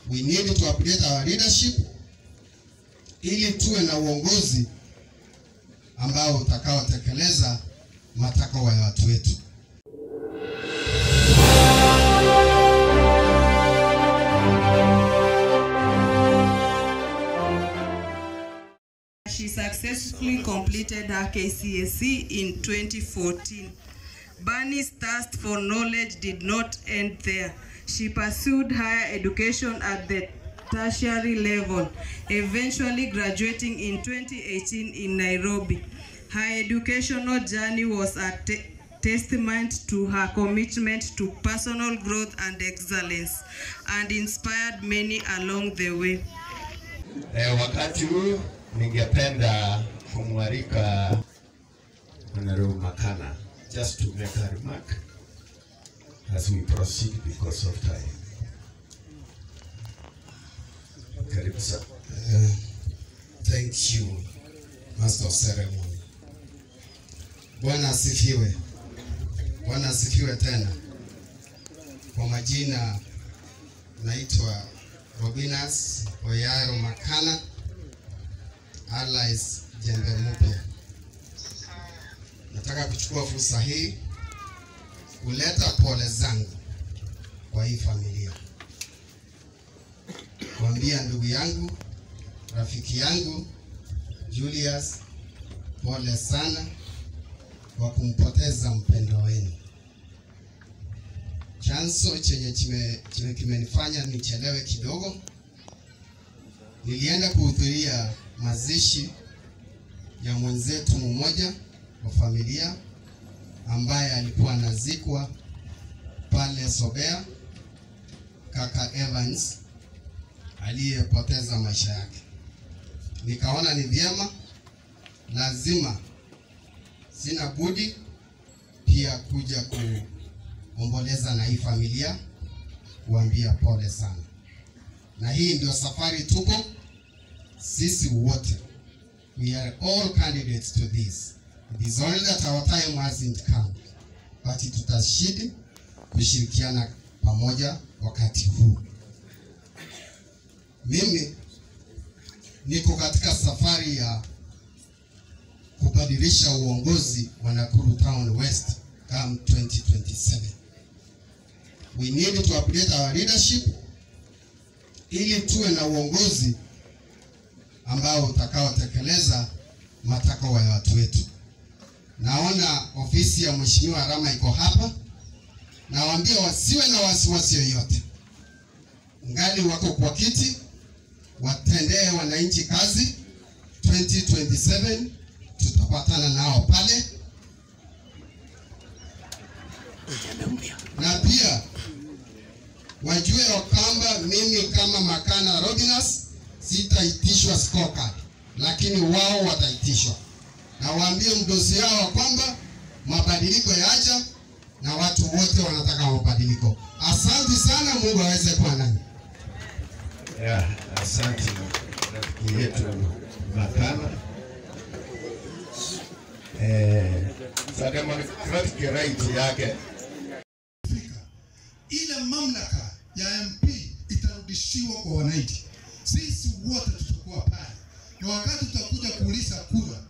We need to update our leadership ili tuwe na uongozi ambao utakaotekeleza matakwa ya watu wetu. She successfully completed her KCSE in 2014. Bernice's thirst for knowledge did not end there. She pursued higher education at the tertiary level, eventually graduating in 2018 in Nairobi. Her educational journey was a testament to her commitment to personal growth and excellence, and inspired many along the way. Wakati huu ningependa kumwalika Honorable Makana just to make a remark as we proceed because of time. Karibu sana. Thank you, Master of Ceremony. Bwana asifiwe. Bwana asifiwe tena. Kwa majina naitwa Robinas Oyaro Makana, Allies Jembe Mupya. Nataka kuchukua fursa hii kuleta pole zangu kwa hii familia, kuambia ndugu yangu, rafiki yangu Julius, pole sana kwa kumpoteza mpendwa wenu. Chanzo chenye kimenifanya nichelewe kidogo, nilienda kuhudhuria mazishi ya mwenzetu mmoja wa familia ambaye alikuwa anazikwa pale Sobea, kaka Evans aliyepoteza maisha yake. Nikaona ni vyema, lazima, sina budi pia kuja kuomboleza na hii familia, kuambia pole sana. Na hii ndio safari tuko sisi wote. We are all candidates to this. It is only that our time hasn't come, but tutashidi kushirikiana pamoja wakati huu. Mimi niko katika safari ya kubadilisha uongozi wa Nakuru Town West come 2027. We need to update our leadership ili tuwe na uongozi ambao utakaotekeleza matakwa ya watu wetu. Naona ofisi ya Mheshimiwa Rama iko hapa. Nawaambia wasiwe na wasiwasi yoyote. Ngali wako kwa kiti, watendee wananchi kazi. 2027 tutapatana nao pale. Na pia wajue kwamba mimi kama Makana Robinas sitaitishwa scorecard, lakini wao wataitishwa. Na waambie mdosi yao kwamba mabadiliko yaja na watu wote wanataka mabadiliko. Asante sana, Mungu aweze kuwa nanyi. Yeah, asante rafiki yetu Makana. Democratic right yake. Ile mamlaka ya MP itarudishiwa kwa wananchi. Sisi wote tutakuwa pale. Na wakati tutakuja kuuliza kura,